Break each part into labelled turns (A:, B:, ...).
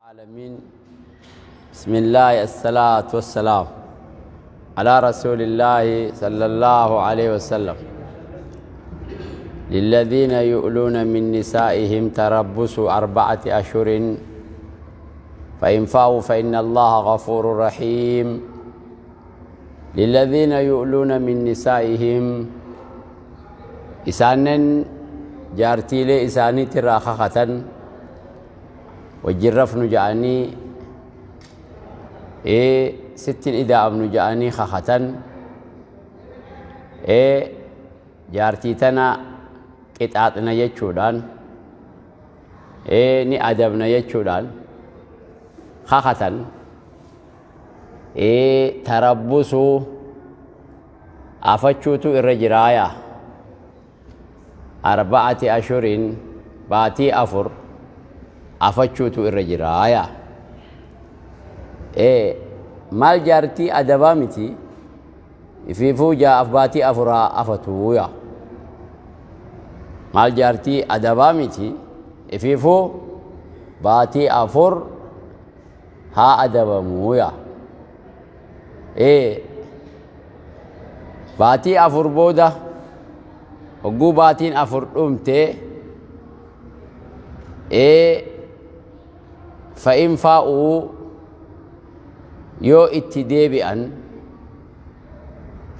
A: العالمين. بسم الله، الصلاة والسلام على رسول الله صلى الله عليه وسلم. للذين يؤلون من نسائهم تربص 4 أشهر، فإن فاءوا فإن الله غفور رحيم. للذين يؤلون من نسائهم، إسانن jaartiilee isaaniitirraa kakatan, wajjin rafnu ja'anii, sittin ida'amnu ja'anii kakatan, jaartii tana qixaaxna jechuudhaan, ni adabna jechuudhaan kakatan, tarabbusuu afachuutu irra jiraaya. 4 أشهر, baatii 4 afachuutu irra jiraaya. Maal, jaartii adabaa miti, ifiifuu jaaf baatii 4 afatuuya. Maal, jaartii adabaa miti, ifiifuu baatii 4 haa adabamuuya. Baatii 4 booda, hogguu baatiin 4 dhumte, فإن فاءوا, yoo itti deebi'an,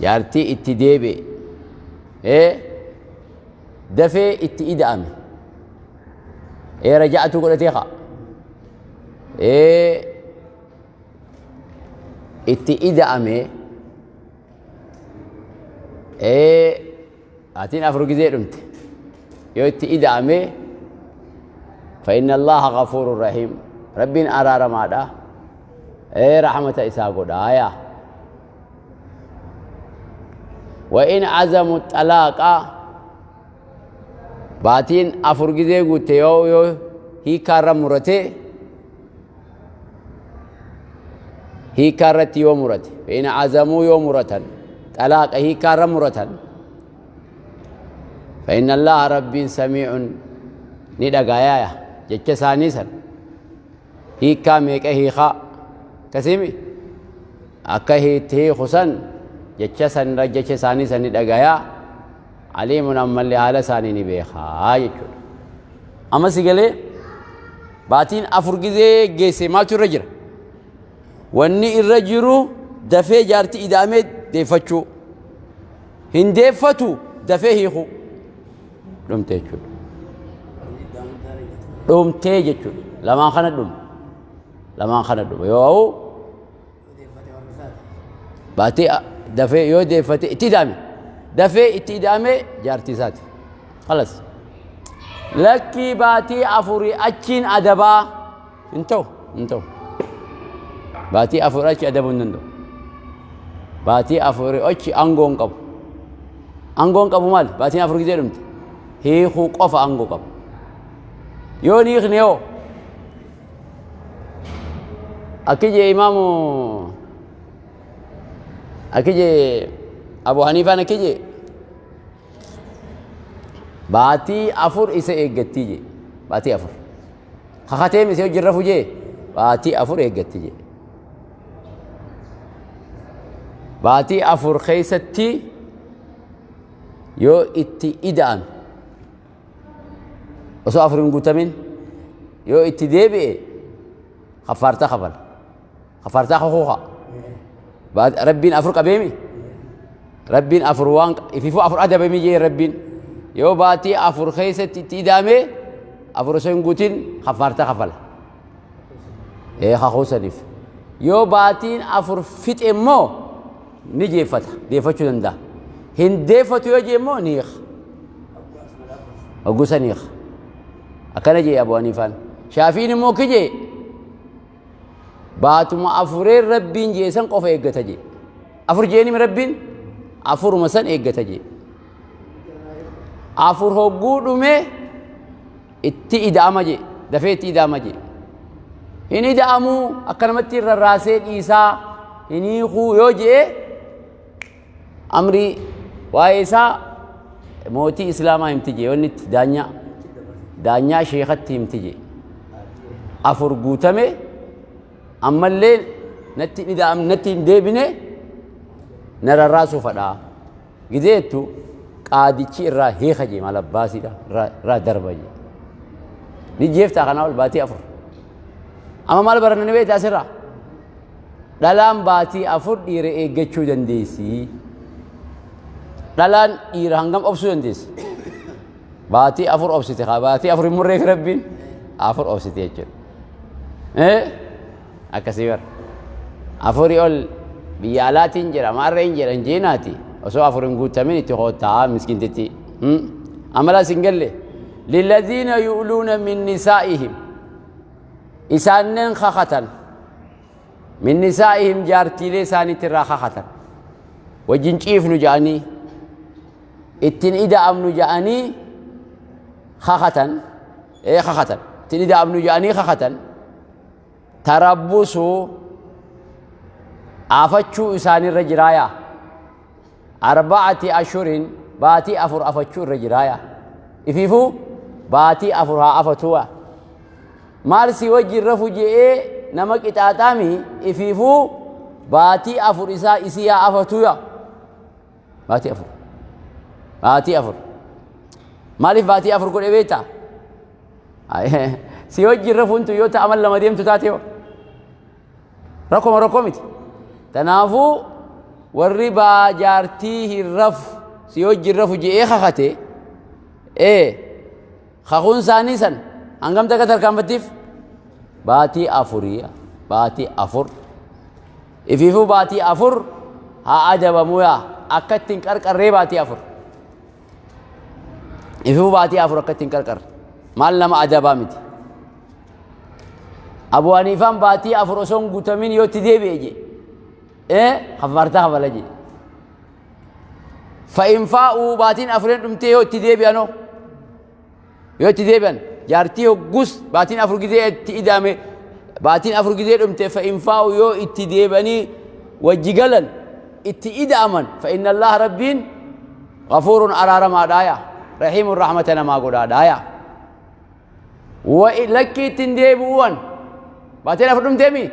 A: jaartii itti deebi'e, dafee itti ida'ame, raja'atu godhatee qa itti ida'ame, baatiin 4 gizee dhumte, yoo itti ida'ame, فإن الله غفور رحيم, rabbiin araaramaadha, rahmata isaa godhaaya. وإن عزموا الطلاق, baatiin 4 gizee guutte, yoo hiikaarra murate, hiikaarratti yoo murate, فإن عزموا, yoo muratan, الطلاق, hiikaarra muratan, فإن الله, rabbiin, سميع, ni dhagayaaya jecha isaanii san. Hiikaa meeqa hiikaa kasimi akka itti hiiku san, jecha san, jecha isaanii san ni dhagayaa. عليم, ammallee haala isaanii ni beekaa jechuudha. Amma si galee? Baatiin 4 gizee geesse maaltu irra jira? Wanni irra jiru dafee jaartii ida'amee deeffachuu. Hin deeffatu, dafee hiiku. Dhumte jechuudha. Dhumtee jechuudha. Lamaan kana dhume. Lamaan kana dhume. Yoo baatii dafee yoo deeffate, itti ida'ame. Dafee itti ida'ame, jaartii isaati. خلاص. Lakkii, baatii 4 achiin adabaa hin ta'u, hin ta'u. Baatii 4 achi adabuu hin danda'u. Baatii 4 achi aangoo hin qabu. Aangoo hin qabu maali? Baatiin 4 gizee dhumte. Hiikuu qofa aangoo qabu. Yoo hin hiikne hoo? Akki jee imaamu, akki jee Abu Haniifaan, akki jee baatii 4 isa eeggattii jee. Baatii 4. Kakatee misee hojii rafu jee, baatii 4 eeggatti jee. Baatii 4 keessatti yoo itti ida'ame, osoo 4 hin guutamin yoo itti deebi'e, kafaartaa kafala. Kafaartaa kakuuka. Rabbiin 4 qabeemi. Rabbiin 4 waan ififuu 4 adabami jee rabbiin. Yoo baatii 4 keessatti itti ida'ame, 4 osoo hin guutin kafaartaa kafala. Kakuu saniif. Yoo baatiin 4 fixe immoo ni jeeffata. Deeffachuu danda'a. Hin deeffatu yoo jee immoo ni hiika. Hogguu san hiika. Akkana jee Abu Haniifaan. Shaafiin immoo kijee baatuma 4een rabbiin jee san qofa eeggata jee. 4 jeenimi rabbiin 4uma san eeggata jee. 4 hogguu dhume itti ida'ama jee. Dafee itti ida'ama jee. Hin ida'amuu, akkanumatti irra raasee dhiisaa hin hiikuu yoo jee, amrii waa'ee isaa mootii islaamaa himti jee. Wanni itti daanyaa sheekatti himti jee. 4 guutame ammallee natti hin ida'amne natti hin deebine na rarraasuu fadhaa gizeettu qaadichi irraa hiika jee maal abbaasiidha irraa darba jee ni jeeftaa kanaa ol baatii 4 amma maal baranna ni beekta asirraa dhalaan baatii 4 dhiira eeggachuu dandeessi dhalaan dhiira hangam obsuu dandeessi baatii 4 obsite kaa baatii 4 hin murreef rabbiin 4 obsite jechuudha akkasii bara 4 ol biyya alaatiin jira maarreen jedhan jeenaati osoo 4 hin guutamin itti koottaa miskintitti amala sin galle lilladhiina yu'luuna min nisaa'ihim isaanneen kakatan min nisaa'ihim jaartiilee isaaniitti irraa kakatan wajjin ciifnu ja'anii ittiin ida'amnu ja'anii kakatan kakatan ittiin ida'amnu ja'anii kakatan tarabbusuu afachuu isaanirra jiraaya arba'ati ashurin baatii 4 afachuu irra jiraaya ifiifuu baatii 4 haa afatuwa maal si wajjin rafu je'ee nama qixaaxaami ifiifuu baatii 4 isaa isii haa afatuya baatii 4 baatii 4 maaliif baatii 4 godhe beektaa si wajjin rafuun tun yoo ta'aman lama deemtu taate hoo rakkoma rakkoo miti tanaafuu warri baa jaartii hin rafu si wajjin rafu je'ee kakate kakuun isaanii san hangam takka tarkaanfattiif baatii 4 baatii 4 ifiifuu baatii 4 haa adabamuu yaa akka ittiin qarqarree baatii 4 ifiifuu baatii 4 akka ittiin qarqarre maal nama adabaa miti Abu Haniifaan baatii 4 osoo hin guutamin yoo itti deebi'e jee kafaartaa kafala jee fa'in faa'uu baatiin 4 dhumtee yoo itti deebi'anoo yoo itti deebi'an jaartii hoggus baatiin 4 gizee itti ida'ame baatiin 4 gizee dhumte fa'in faa'uu yoo itti deebi'anii wajji galan itti ida'aman fa'inna Allah rabbiin ghafuurun araaramaadhaaya rahiimun rahmata namaa godhaadhaaya Lakki ittiin deebi'uwan baatiin 4 dhumteemi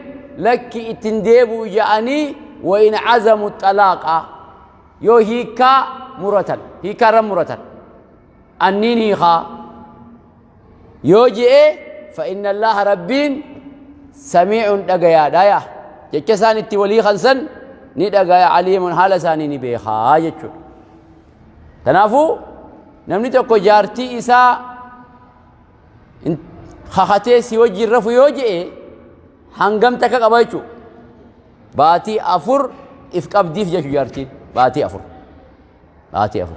A: lakki ittiin deebi'u ja'anii wa in azamu xalaaqa yoo hiikaa muratan hiikaa irra muratan anniin hiikaa yoo je'e fa inna allaha rabbiin samiicun dhagayaadha yaa jecha isaan itti walii kansan ni dhagaya aliimun haala isaanii ni beekaa jechuudha kanaafuu namni tokko jaartii isaa kakatee si wajjin rafu yoo je'e hangam takka qaba jechuudha. Baatii 4 if qabdiif jechuudha jaartiin baatii 4. Baatii 4.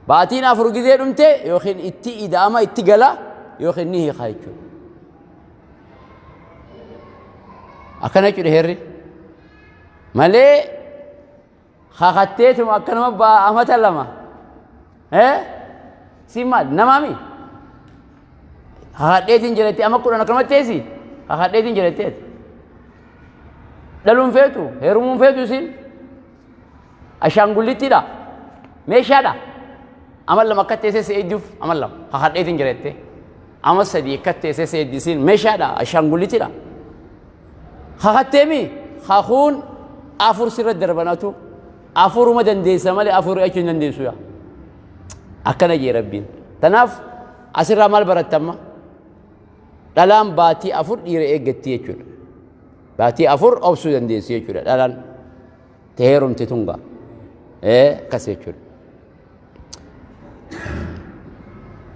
A: Baatiin 4 gizee dhumte yookiin itti ida'ama itti gala yookiin ni hiika jechuudha. Akkana jechuudha heerri. Malee kakatteetuma akkanuma amata 2. Si maal namaami? Kakadheetiin jedhattee ama 10 akkanumatti teessi? Kakadheetiin jedhattee. Dhaluun feetu heerumuun feetu isin ashaangullittiidha meeshaadha. Ama 2 akka teessee si eegduuf ama 2 kakadheetiin jedhattee ama 3 akka teessee si eeddisiin meeshaadha ashaangullittiidha. Kakatteemi kakuun 4 sirra darbanatu 4 dandeessa malee 4 achuu hin dandeessu yaa. Akkana jee rabbiin. Tanaaf asirraa maal barattamma? Dhalaan baatii 4 dhiira eeggatti jechuudha. Baatii 4 obsuu dandeessi jechuudha dhalaan. Teerumti tunga. Akkas jechuudha.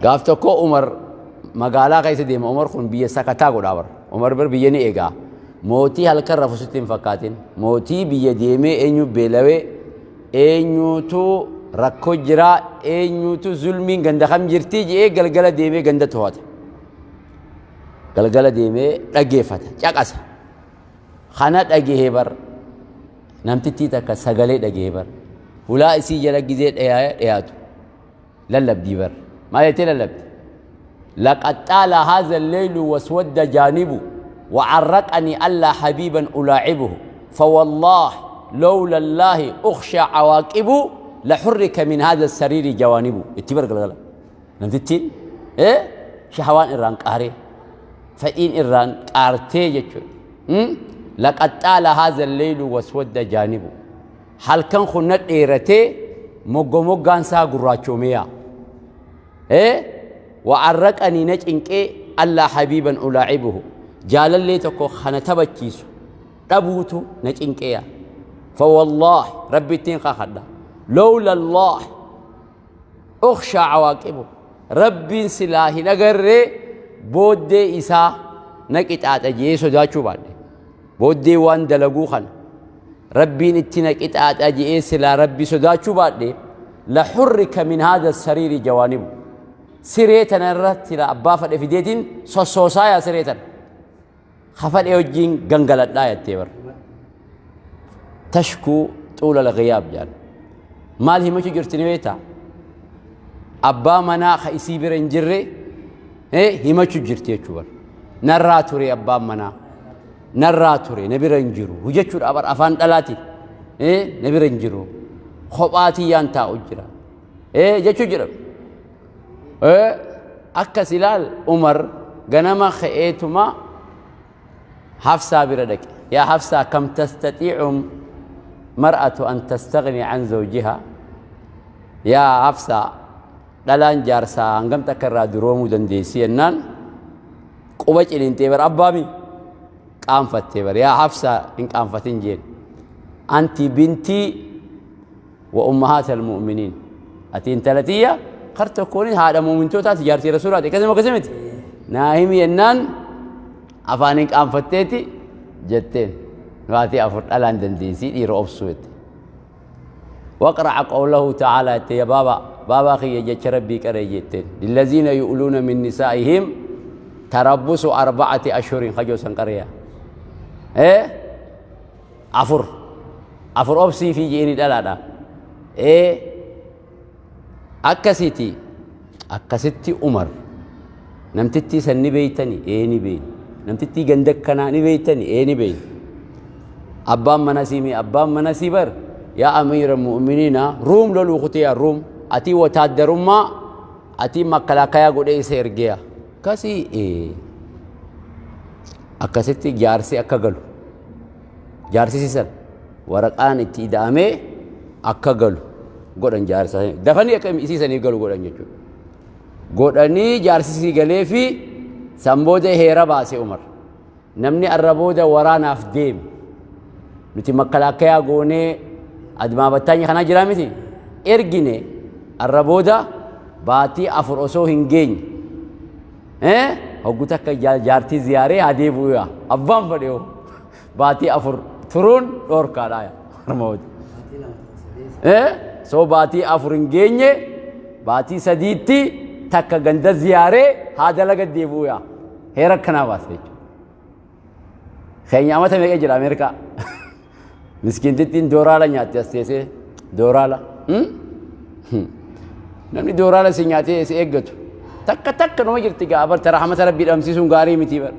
A: Gaaf tokko Umar magaalaa keessa deema. Umar kun biyya sakataa godhaa bara. Umar bar biyya ni eegaa. Mootii halkan rafu sitti hin fakkaatin. Mootii biyya deemee eenyu beelawee eenyutu rakkoo jiraa eenyutu zulmiin ganda kam jirtii je'ee galgala deemee ganda to'ata. Galgala deemee dhaggeeffata caqasa. Kana dhagahee bar namtittii takka sagalee dhagahee bar hulaa isii jala gizee dhiyaatu lallabdii bar maal jettee lallabdi? Laqad xaala haadha lleylu waswadda jaanibu وعرقني ألا حبيبا ألاعبه فوالله لولا الله أخشى عواقبه لحرك من هذا السرير جوانبه اتبر قلقلة نمتتين إيه شهوان إيران قاري Fedhiin irraan qaartee jechuudha. Laqad xaala haadha lleylu waswadda jaanibu. Halkan kun na dheeratee moggo moggaan isaa gurraachoomeeya. Wa'arraqanii na cinqee allaa habiiban ulaacibuhu. Jaalallee tokko kana taphachiisu dhabuutu na cinqeeya. Fawallaahi Rabbittiin kakadha. Lowla Allah ukhshaa cawaaqibu. Rabbiin silaa hin agarree booddee isaa na qixaaxa je'ee sodaachuu baadhe. Booddee waan dalaguu kana Rabbiin itti na qixaaxa je'ee silaa Rabbi sodaachuu baadhe la hurrika min haadha sariiri jawaanibu. Siree tana irratti silaa abbaa fadhe fideetiin sossoosaa yaa siree tana. Ka fadhe wajjiin gangaladhaa jettee bar. Tashkuu xuula al-ghiyaab jedhan. Maal himachuu jirti ni beektaa? Abbaa manaa ka isii bira hin jirre himachuu jirti jechuu bar. Narraa ture abbaan manaa. Narraa ture na bira hin jiru. Jechuudha bar afaan dhalaati. Na bira hin jiru. Kophaa tiyyaan taa'u jira. Jechuu jira. Akkas ilaal Umar ganama ka'eetuma Hafsaa bira dhaqe. Yaa Hafsaa kam tastatiicu mar'atu an tastaghni an zawjiha? Yaa Hafsaa dhalaan jaarsaa hangam takka irraa duroomuu dandeessi jennaan quba ciniintee bara abbaami qaanfattee bara yaa Hafsaa hin qaanfatin jeen. Anti bintii wa ummahaat almu'miniin ati intala tiyya kar tokkoon haadha mu'mintootaati jaartii rasuulaati akkasuma akkasii miti naa himi jennaan afaaniin qaanfatteeti jetteen baatii afur dhalaan dandeessii dhiira obsuu jette waqra'a qawlahu ta'ala jette ya baaba baabaa kiyya jecha rabbii qaree jetteen lillaziina yu'luuna min nisaa'ihim tarabbusu arba'ati ashhurin kajoo san qareeya ee afur afur obsii fi je'ini dhalaadha ee akkasiti akkasitti Umar namtittii san ni beeytani ee ni beeyni namtittii ganda kanaa ni beeytani ee ni beeyni abbaan mana sii mi abbaan mana sii bar yaa amiira mu'miniina ruum loluu kutee yaa ruum atii wataaddarummaa atii makkalaakayaa godhee isa ergeeya kasii ee akkasitti jaarsi akka galu jaarsisi san waraqaan itti ida'amee akka galu godhan jaarsa dafanii akka isiisaniif galu godhan jechuudha. Godhanii jaarsisii galee fi san booda heera baase Umar. Namni arra booda waraanaaf deeme nuti makkalaakkayaa goonee admaa battaanya kanaa jiraa miti ergine arra booda baatii afur osoo hin geenye Hoggu takka jaartii ziyaaree haa deebi'u yaa. Abbaan fedhe hoo. Baatii afur turuun dhoorkaadha yaa. Harma Soo baatii afur hin geenye baatii sadiitti takka ganda ziyaaree haa dalaga deebi'u yaa. Heera akkanaa baase jechuudha. Keenya amata meeqa jira Ameerikaa? Miskiintittiin dooraala nyaatti as teessee dooraala. Namni dooraala si nyaatee si eeggatu. Takka takka numa jirti gaa barta rahmata rabbii dhabamsiisuun gaarii miti bar.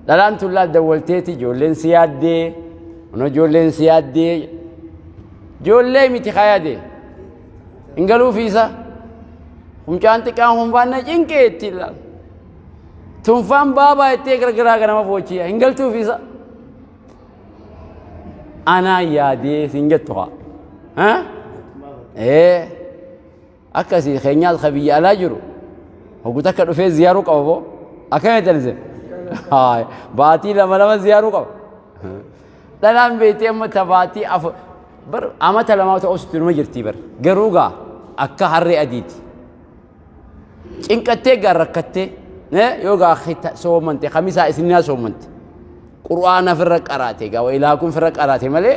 A: Dhalaan tun laal dawwalteeti ijoolleen si yaaddee ono ijoolleen si yaaddee ijoollee miti kaa yaade hin galuufiisa. Mucaan xiqqaan hunfaan na cinqee itti ilaala. Tunfaan baabaa jettee gargaraa ganama boochiya hin galtuuf isa. Anaa yaadee siin jettu haa. Ee akkasii keenyaas ka biyya alaa jiru hoggu takka dhufee ziyaaruu qaba boo akkam jettan isin baatii lama lama ziyaaruu qaba. Dhalaan beektee amma ta baatii afur bar amata lamaa ta'us numa jirtii bar garuu gaa akka harree adiiti. Cinqattee gaa rakkattee yoo gaa soomante kamisaa isinaa soomante qur'aana firra qaraate gaa wailaa kun firra qaraate malee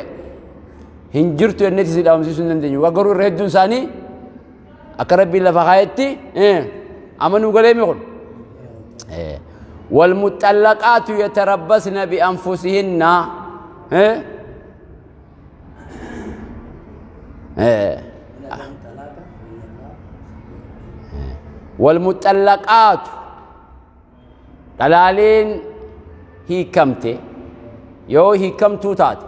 A: hin jirtu jenneeti si dhaamsiisuu hin dandeenyu. Waa garuu irra hedduun isaanii akka rabbiin lafa kaayetti amanuu galee mi kun. Walmuxallaqaatu yatarabbasna bi'anfusihinna. Walmuxallaqaatu dhalaaleen hiikamte yoo hiikamtuu taate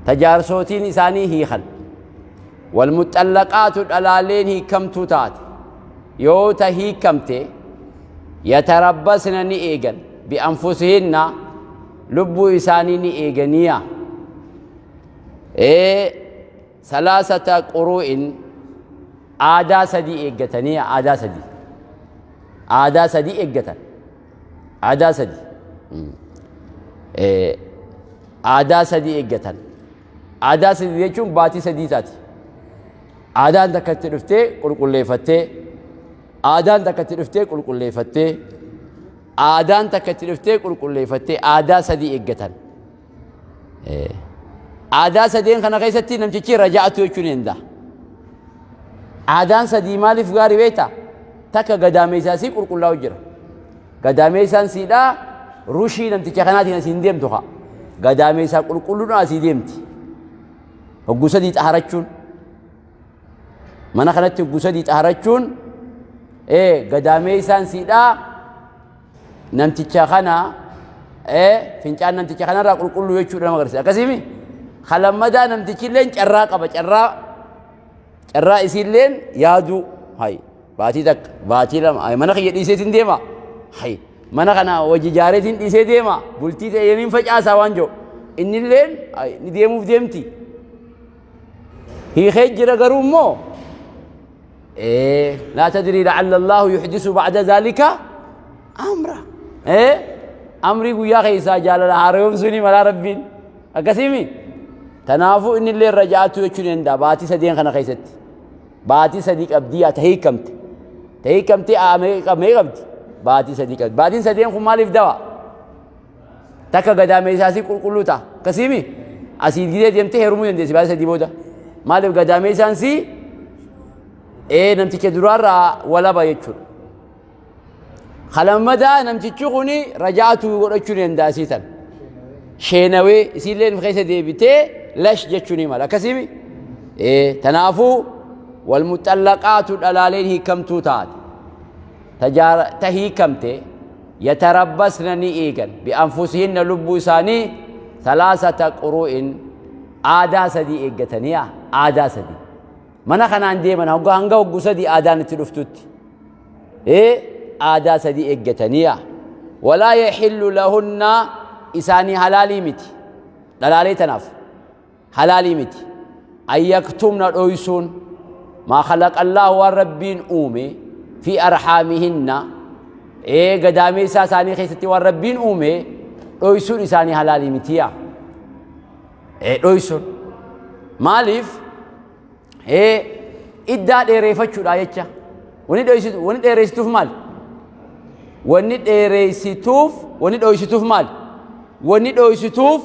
A: tajaarsootiin isaanii hiikan walmuxallaqaatu dhalaaleen hiikamtuu taate yoo ta hiikamte Yatarabbasna ni eegan bi'anfusihinna lubbuu isaanii ni eeganiya. Salaasata quru'in aadaa sadii eeggatanii aadaa sadii. Aadaa sadii eeggatan. Aadaa sadii. Aadaa sadii eeggatan. Aadaa sadii jechuun baatii sadii taati. Aadaan takka itti dhuftee qulqulleeffattee, aadaan takka itti dhuftee qulqulleeffattee, aadaan takka itti dhuftee qulqulleeffattee aadaa sadii eeggatan. Aadaa sadeen kana keessatti namtichi raja'atu jechuun ni danda'a. Aadaan sadii maaliif gaarii beektaa? Takka gadaameessaa sii qulqullaa'u jira. Gadaameessaan siidhaa rushii namticha kanaatiin asiin deemtu haa. Gadaameessaa qulqulluun asii deemti. Hogguu sadii xaharachuun. Mana kanatti hogguu sadii xaharachuun gadaameessaan siidhaa namticha kana fincaan namticha kanarraa qulqulluu jechuudha nama agarsiisa. Akkasiimi? Kalammadaa namtichi illeen carraa qaba. Carraa carraa isiilleen yaaduu. Hay baatii takka baatii lama hay mana kiyya dhiiseetiin deema. Hay mana kana hojii ijaareetiin dhiisee deema. Bultii ta'e yemiin facaasaa waan jiru. Innilleen ni deemuuf deemti. Hiikee jira garuu immoo laa tadrii la'alla Allaahu yuhdisu ba'da zaalika amra. Amrii guyyaa keessaa jaalala haaromsuu ni malaa Rabbiin. Akkasiimi? Kanaafuu inni illee raja'atu jechuun ni danda'a baatii sadeen kana keessatti. Baatii sadii qabdii haa ta'ee hiikamte. Ta'ee hiikamtee mee qabdi? Baatii sadii qabdi. Baatiin sadeen kun maaliif dawa? Takka gadaameessaasii qulqulluu ta'a. Akkasiimi? Asii gidee deemtee heerumuu dandeessi baatii sadii booda. Maaliif gadaameessaan sii namticha duraarraa walaba jechuudha. Kalammadaa namtichi kun raja'atu godhachuu ni danda'a sii tan. Sheenawee isiillee keessa deebitee lash jechuu ni mala. Akkasiimi? Tanaafuu walmuxallaqaatu dhalaaleen hiikamtuu taate. Ta hiikamte yatarabbasna ni eegan bi'anfusihinna lubbuu isaanii salaasata quru'in aadaa sadii eeggatanii aadaa sadii. Mana kanaan deeman hanga hogguu sadii aadaan itti dhuftutti. Aadaa sadii eeggatanii walaa yaxillu lahunna isaanii halaalii miti. Dhalaalee tanaaf halaalii miti. An yaktumna dhoysuun maa khalaqa Allaahu waan Rabbiin uume fi arhaamihinna gadaameessaa isaanii keessatti waan Rabbiin uume dhoysuun isaanii halaalii mitiya. Dhoysuun maaliif iddaa dheereeffachuudha jecha. Wani dhoysitu wani dheereessituuf maali? Wani dheereessituuf wani dhoysituuf maali? Wani dhoysituuf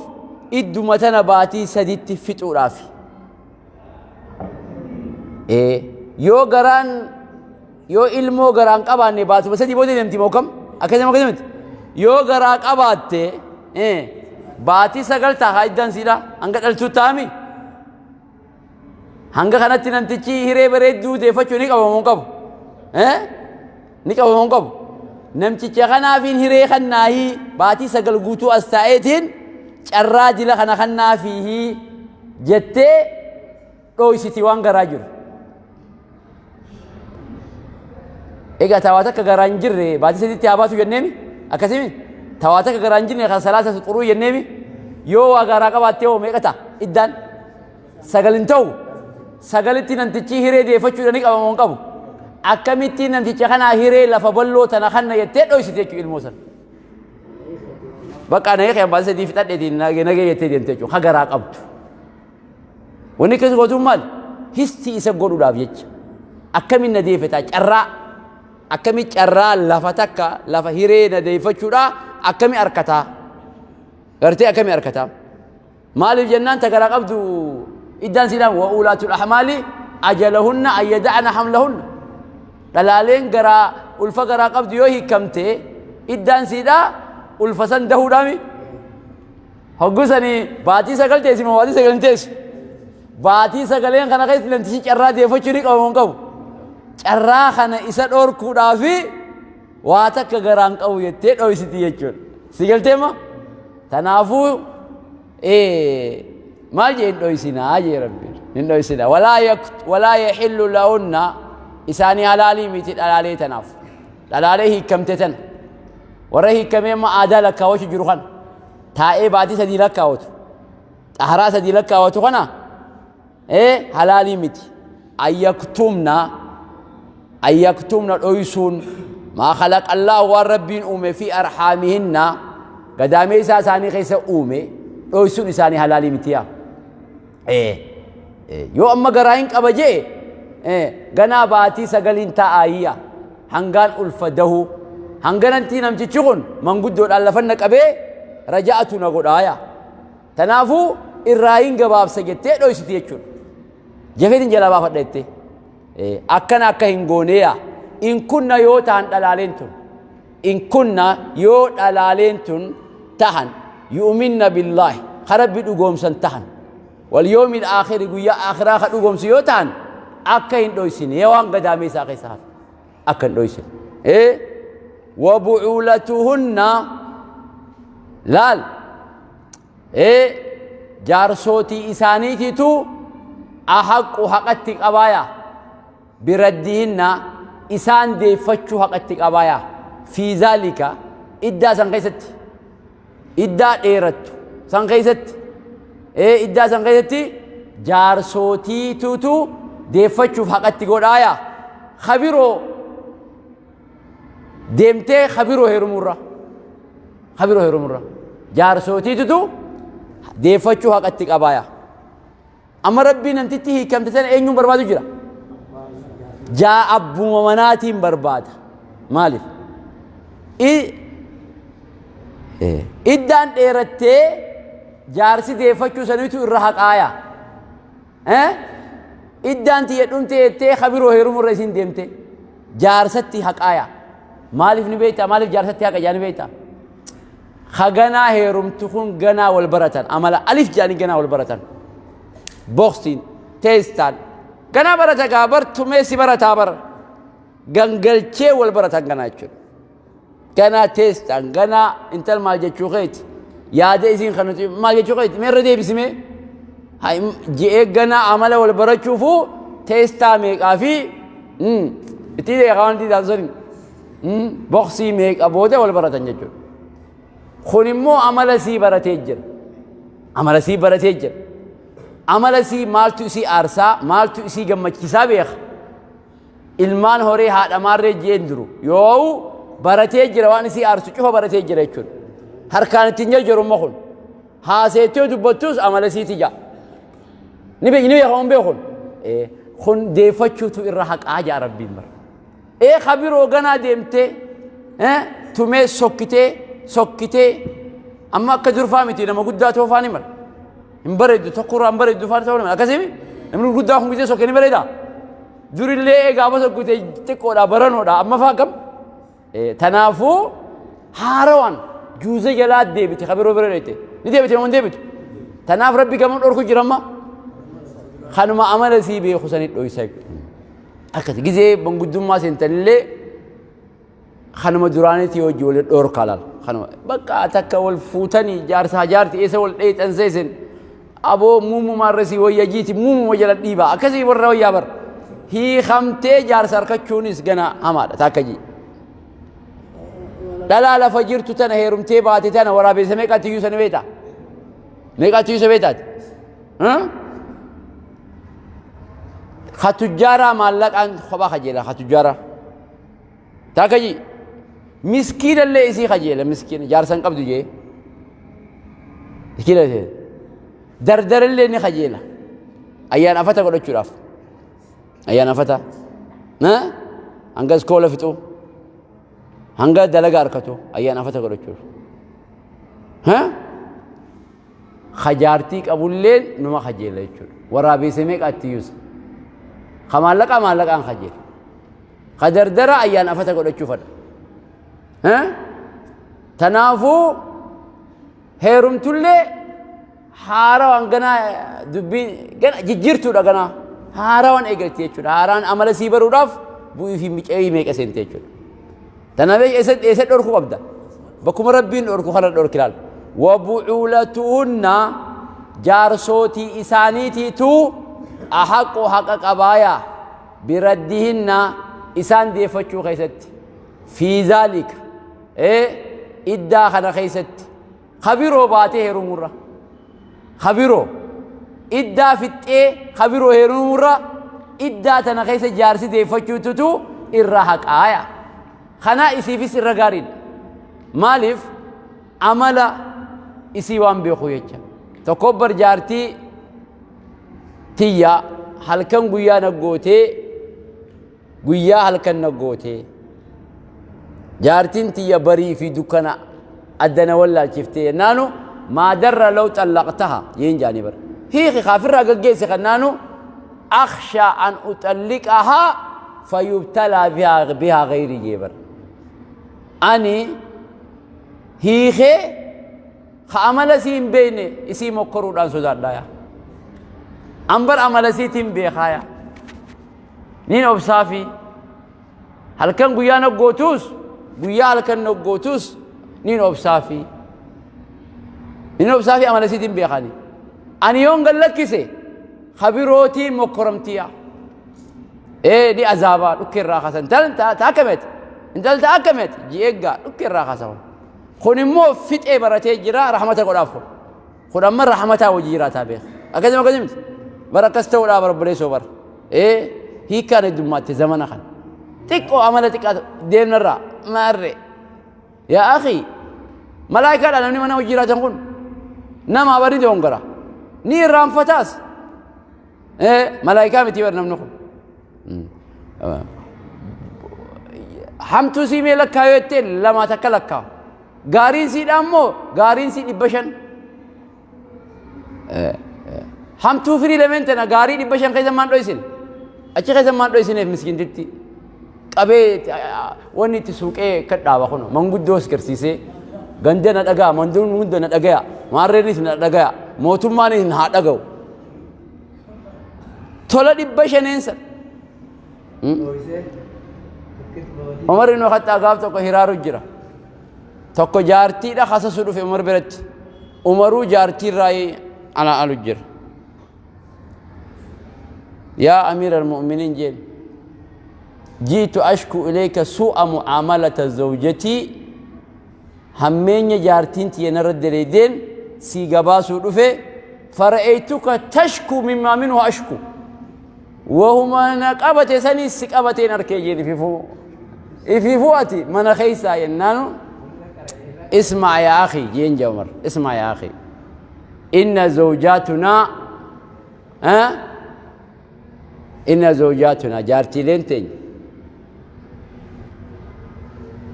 A: idduma tana baatii saditti fixuudhaaf. Yoo garaan yoo ilmoo garaan qabaanne baatuma sadii booda deemti moo kam? Akkasuma akkasumatti. Yoo garaa qabaatte baatii sagal ta'a iddaan siidha hanga dhaltuu ta'ami. Hanga kanatti namtichi hiree bareedduu deeffachuu ni qaba moo hin qabu? Ni qaba moo hin qabu? Namticha kanaafiin hiree kannaahii baatii sagal guutuu as taa'eetiin carraa dila kana kannaafii jettee dhooysiti waan garaa jiru. Egaa tawaa takka garaa hin jirre baatii sadiitti haa baatu jenneemi? Akkasimi? Tawaa takka garaa hin jirre kan salaasa xuruu jenneemi? Yoo waa garaa qabaattee hoo meeqa ta'a iddaan? Sagal hin ta'u. Sagalitti namtichi hiree deeffachuudha ni qaba moo hin qabu? Akkamitti namticha kanaa hiree lafa bal'oo tana kanna jettee dhoysite jechuudha ilmoo sana. Bakka na hiikee baatii sadii fixadheetiin nagee jettee deemte jechuudha. Ka garaa qabdu. Wanni akkas gootuun maal? Histi isa godhuudhaaf jecha. Akkamiin na deeffataa carraa akkami carraa lafa takka lafa hiree na deeffachuudhaa akkami arkataa? Gartee akkami arkataa? Maaliif jennaan ta garaa qabdu iddaan siidhaan wa uulaatul ahmaali ajalahunna an yada'na hamlahunna. Dhalaaleen garaa ulfa garaa qabdu yoo hiikamte iddaan siidhaa ulfa san dahuudhaami. Hogguu sanii baatii sagal teessi moo baatii sagal hin teessu? Baatii sagaleen kana keessatti namtichi carraa deeffachuu ni qaba moo hin qabu? Carraa kana isa dhorkuudhaafi waa takka garaan qabu jettee dhoysiti jechuudha. Si galtee moo? Kanaafuu maal jee hin dhoysinaa jee Rabbiin. Hin dhoysinaa. Walaa yaxillu lahunna isaanii halaalii miti dhalaalee tanaaf. Dhalaalee hiikamte tana warra hiikamee amma aadaa lakkaawwachu jiru kana taa'ee baatii 3 lakkaawwatu, xaharaa 3 lakkaawwatu kana halaalii miti. Ayyaktumna dhoysuun maa khalaqallaahu waan Rabbiin uume fi arhaamihinna gadaamee isaa isaanii keessa uume dhoysuun isaanii halaalii miti yaa. Yoo amma garaa hin qaba jee ganaa baatii 9n taa'aayya hangaan ulfa dahuu hanganantii namtichi kun manguddoodhaan lafanna qabee raja'atu na godhaaya. Tanaafuu irraa hin gabaabsa jettee dhoysiti jechuudha. Jafeetiin jalaa baafadha jettee. Akkana akka hin gooneeya. In kunna yoo ta'an dhalaaleen tun. In kunna yoo dhalaaleen tun tahan yu'minna billaahi ka Rabbi dhugoomsan tahan. Wal yoomil aakhiri guyyaa aakhiraa ka dhugoomsu yoo ta'an akka hin dhoysine waan gadaamee isaa keessa hafe. Akka hin dhoysine. Wa bu'uulatuhunna laal. Jaarsootii isaaniititu ahaqqu haqatti qabaaya biraddihinna isaan deeffachuu haqatti qabaaya fi zaalika iddaa san keessatti iddaa dheerattu san keessatti iddaa san keessatti jaarsootiitutu deeffachuuf haqatti godhaaya kabiroo deemtee kabiroo heerumurra kabiroo heerumurra jaarsootiitutu deeffachuu haqatti qabaaya. Amma Rabbiin namtitti hiikamte sana eenyuun barbaadu jira? Jaa abbuma manaatiin barbaada. Maaliif? Iddaan dheerattee jaarsi deeffachuu saniitu irra haqaaya. Iddaan tiyya dhumte jettee kabiroo heerumurra isin deemte. Jaarsatti haqaaya. Maaliif ni beektaa? Maaliif jaarsatti haqa jaa ni beektaa? Ka ganaa heerumtu kun ganaa wal baratan. Amala alif jaanii ganaa wal baratan. Boksiin, teestaan. Ganaa barata gaa bartumee si barataa bara. Gangalchee wal baratan ganaa jechuudha. Ganaa teestaan, ganaa intal maal jechuu keeti. Yaada isiin kan nuti maal jechuu keeti. Meerra deebisimee. Ji'ee ganaa amala wal barachuufuu teestaa meeqaa fi itti deekaa wanti taasisanii. Boksii meeqa booda wal baratan jechuudha. Kun immoo amala sii baratee jira. Amala sii baratee jira. Amala sii maaltu isii aarsaa, maaltu isii gammachiisaa beeka. Ilmaan horii haadha maarree jeen jiru. Yoo baratee jira waan isii aarsu cufa baratee jira jechuudha. Harkaan ittiin jarjaru immoo kun. Haaseettee dubbattus amala siiti ja'a. Ni beekni beeka waan beekun. Kun deeffachuutu irra haqaa ja'a Rabbiin bara. Ee kabiroo ganaa deemtee tumee sokkitee sokkitee amma akka durfaa miti nama guddaa ta'uu faani mala. Hin bareeddu tokkorraa hin bareeddu faani ta'uu mala. Akkasii namni guddaa kun gisee sokkee ni bareedaa. Durillee gaafa sokkitee xiqqoodha baranoodha amma faa kam. Tanaafuu haarawaan juuza jalaa deebite kabiroo bira dheete. Ni deebite moo hin deebitu? Tanaaf Rabbi gama dhorku jira amma. Kanuma amala sii beeku sanii dhoysa. Akkasi gizee manguddummaa seentanillee kanuma duraaniitii hojii wal dhorkaa laal. Kanuma bakka takka wal fuutanii jaarsaa jaarti eessa wal dheexan seesin aboo muumumaa irra sii wayya jiiti muumuma jala dhiibaa akkasii warra wayyaa bara. Hiikamtee jaarsa harkachuunis gana hamaadha takka jii. Dhalaa lafa jirtu tana heerumtee baate tana waraabessa meeqatti iyyuu sana beektaa? Meeqatti iyyuu isa beektaati? Ka tujjaaraa maallaqaan kophaa kajeela ka tujjaaraa. Taaka ji miskiina illee isii kajeela miskiina jaarsa hin qabdu jee. Miskiina isii. Dardara illee ni kajeela. Ayyaan afata godhachuudhaaf. Ayyaan afata. Hanga iskoola fixu. Hanga dalaga harkatu ayyaan afata godhachuuf. Ka jaartii qabulleen numa kajeela jechuudha. Waraabeessa meeqa itti yuusa. Ka maallaqaa maallaqaan kajeela. Ka dardara ayyaan afata godhachuu fadha. Tanaafuu heerumtullee haarawaan ganaa dubbii gana jijjiirtuudha ganaa haarawaan eegalti jechuudha. Haaraan amala sii baruudhaaf bu'ii fi miceeyii meeqa seente jechuudha. Tanaaf eessa dhorkuu qabda? Bakkuma Rabbiin dhorku kana dhorki laal. Wabu'uulatuhunna jaarsootii isaaniitiitu ahaqu haqa qabaaya biraddihinna isaan deeffachuu keessatti. Fi zaalika ee iddaa kana keessatti kabiroo baatee heerumurra kabiroo iddaa fixxee kabiroo heerumurra iddaa tana keessa jaarsi deeffachuututu irra haqaaya. Kanaa isiifis irra gaariidha. Maaliif amala isii waan beeku jecha. Tokko bar jaartii tiyya halkan guyyaa na gootee guyyaa halkan na gootee jaartiin tiyya barii fi dukkana adda na wallaalchiftee jennaanu maa darra law xallaqtaha jeen jaanii bara hiiki kaafirraa gaggeesse kannaanu akhshaa an uxalliqahaa fayubtalaa bihaa gayrii jee bara ani hiikee ka amala isii hin beekne isii mokkoruudhaan sodaadhaa yaa an bar amala isiitiin beekaa yaa niin obsaafi halkan guyyaa noggootuus guyyaa halkan noggootuus niin obsaafi niin obsaafi amala isiitiin beekani ani yoon gad lakkise kabirootiin mokkoramtiya ee ni azaabaa dhukkee irraa kaasan intal ta akkameti intal ta akkameti ji'eeggaa dhukkee irraa kaasan kun immoo fixee baratee jira rahmata godhaaf kun kun amma rahmataa wajji jiraataa beeka akkasuma akkasumti bara akkas ta'uudhaa bara obboleessoo bara ee hiikkaan heddummaatti zamana kana xiqqoo amala xiqqaa deemnarraa maarree yaa akhi malaayikaadha namni mana hojii jiraatan kun nama bari dongora ni irraanfataas ee malaayikaa miti bar namni kun hamtuu sii mee lakkaa'u jettee lamaa takka lakkaa'u Gaariin siidhaa immoo gaariin sii 500. Hamtuu firii lameen tana gaarii 500 keessa maan dhoysin? Achi keessa maan dhoysineef miskiintitti? Qabee wanni itti suuqee akka dhaaba kun manguddoos garsiisee ganda na dhagaya manduun hunda na dhagaya maarreenis na dhagaya mootummaanis na haa dhaga'u. Tola 500n sana. Umar ibn Khattaab gaaf tokko hiraaru jira. Tokko jaartiidha kasasu dhufe Umar biratti. Umaruu jaartii irraa ala alu jira. Yaa amiir al-mu'miniin jeen. Jiitu ashku ilayka su'a mu'aamalata zawjatii hammeenya jaartiin tiyya narra daleeydeen sii gabaasuu dhufe fara'aytuka tashku mimmaa minhu ashku. Wahuma na qabate sanii si qabateen arkee jeen ififuu. Ififuu ati mana keessaa jennaanu ismaa yaa akhi jeen jaa Umar ismaa yaa akhi inna zawjaatunaa inna zawjaatunaa jaartiileen teenya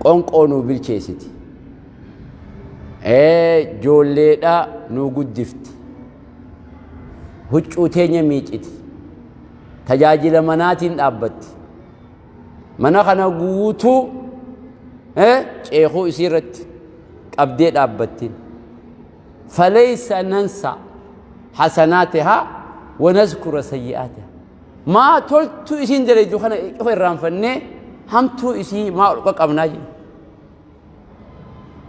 A: qonqoo nuu bilcheessiti joolleedha nuu guddifti huccuu teenya miiciti tajaajila manaatiin dhaabbatti mana kana guutuu ceekuu isii irratti qabdee dhaabbattiin faleysa nansa hasanaatihaa wanazkura sayyi'aatihaa maa toltuu isiin dalaydu kana cufa irraanfannee hamtuu isii maa ol qaqqabnaa jedhe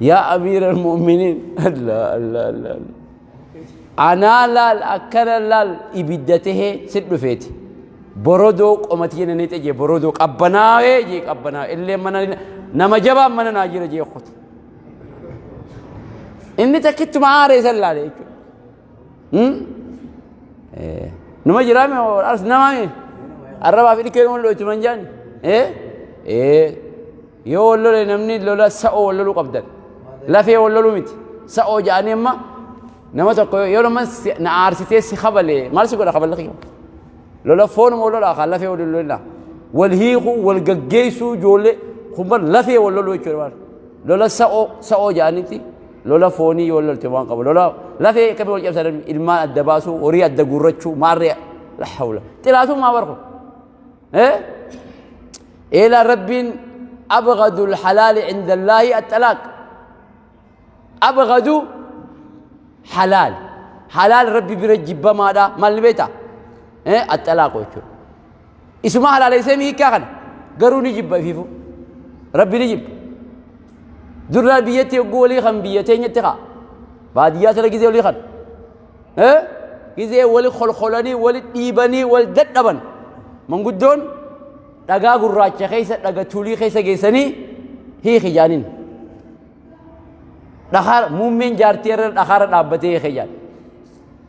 A: Yaa amiira mu'miniin Allah Allah Allah Allah. Anaa laal akkana laal ibidda tahee si dhufeeti. Borodoo qomati jena ni xeje borodoo qabbanaawee jee qabbanaawee illee mana nama jabaan mana naa jira jee qote. Inni takkittuma aaree san laale jechuudha. Numa jiraa mi ars namaa mi arrabaa fi dhikkee wal dhoytu man jaani. Yoo wal lole namni lola sa'oo wal loluu qabdan. Lafee wal loluu miti. Sa'oo ja'anii amma nama tokko yoo nama na aarsitee si kabale maal si godha kaballe kiyya. Lola foonuma wal lolaa kan lafee wal lolaa. Wal hiikuu wal gaggeessuu ijoollee kun bar lafee wal loluu jechuudha. Lola sa'oo sa'oo ja'anitti lola foonii yoo lolte waan qabu. Lola lafee akkamii wal cabsan ilmaan adda baasuu horii adda guurrachuu maarree la hawla. Xilaatummaa barku. Eelaa Rabbiin abghadul halaali inda Allaahi axxalaaq. Abghadu halaal. Halaal Rabbi bira jibbamaadha. Maal ni beektaa? Axxalaaqu jechuudha. Isuma halaaleessee mi hiikkaa kana? Garuu ni jibba ifiifuu. Rabbi ni jibba. Durraa biyyatti yogguu walii kan biyya teenyatti kaa. Baadiyyaa tana gizee walii kan. Gizee wali kolkolanii wali dhiibanii wal dadhaban. Manguddoon dhagaa gurraacha keessa dhaga tulii keessa geessanii Hiiki jaaniin. Dhakaa muummeen jaartii irra dhakaarra dhaabbatee hiike jaan.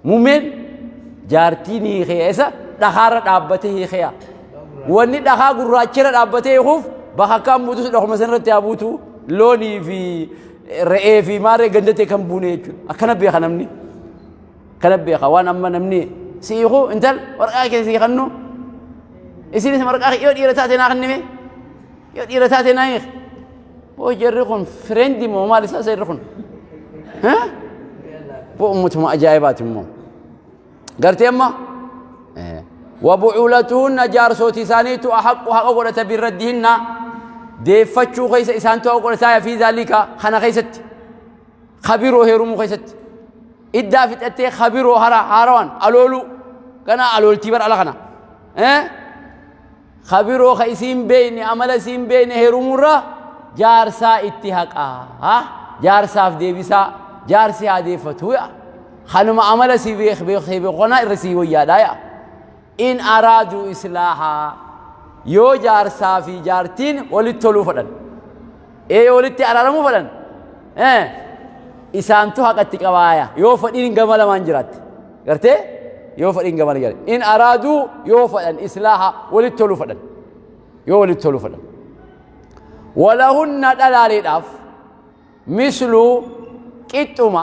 A: Muummeen jaartiin hiike isa dhakaarra dhaabbatee hiike yaa. Wanni dhakaa gurraachirra dhaabbatee hiikuuf bakakkaan buutus dhakuma sanarratti haa buutu loonii fi re'ee fi maarree gandatee kan buune jechuudha. Akkana beeka namni. Akkana beeka waan amma namni si hiiku intal waraqaa kee si kannu isinis waraqaa yoo dhiira taate naa kennime yoo dhiira taate naa hiiki. Boo jarri kun fireendii moo maal isaa seerri kun? Boo ummatuma ajaa'ibaati immoo. Gartee amma wabu'uulatuhunna jaarsooti isaaniitu ahaqqu haqa godhata birraddihinna deeffachuu keessa isaantu haqa godhataa fi zaalika kana keessatti kabiroo heerumuu keessatti iddaa fixattee kabiroo hara haarawaan alooluu kana alooltii bar ala kana. Ka biroo ka isiin beeyne amala isiin beeyne heerumuurra jaarsaa itti haqaa jaarsaaf deebisaa jaarsi haa deeffatuu yaa kanuma amala si beek beek beekonaa irra sii wayyaadhaa yaa in araaduu islaahaa yoo jaarsaa fi jaartiin walitti toluu fedhan ee yoo walitti araaramuu fedhan ee isaantu haqatti qabaaya yoo fedhiin gama lamaan jiraatte Gartee? Yoo fedhiin gamana jedhan. In araaduu yoo fedhan islaaha walitti toluu fedhan. Yoo walitti toluu fedhan. Walahunna dhalaaleedhaaf mislu qixxuma.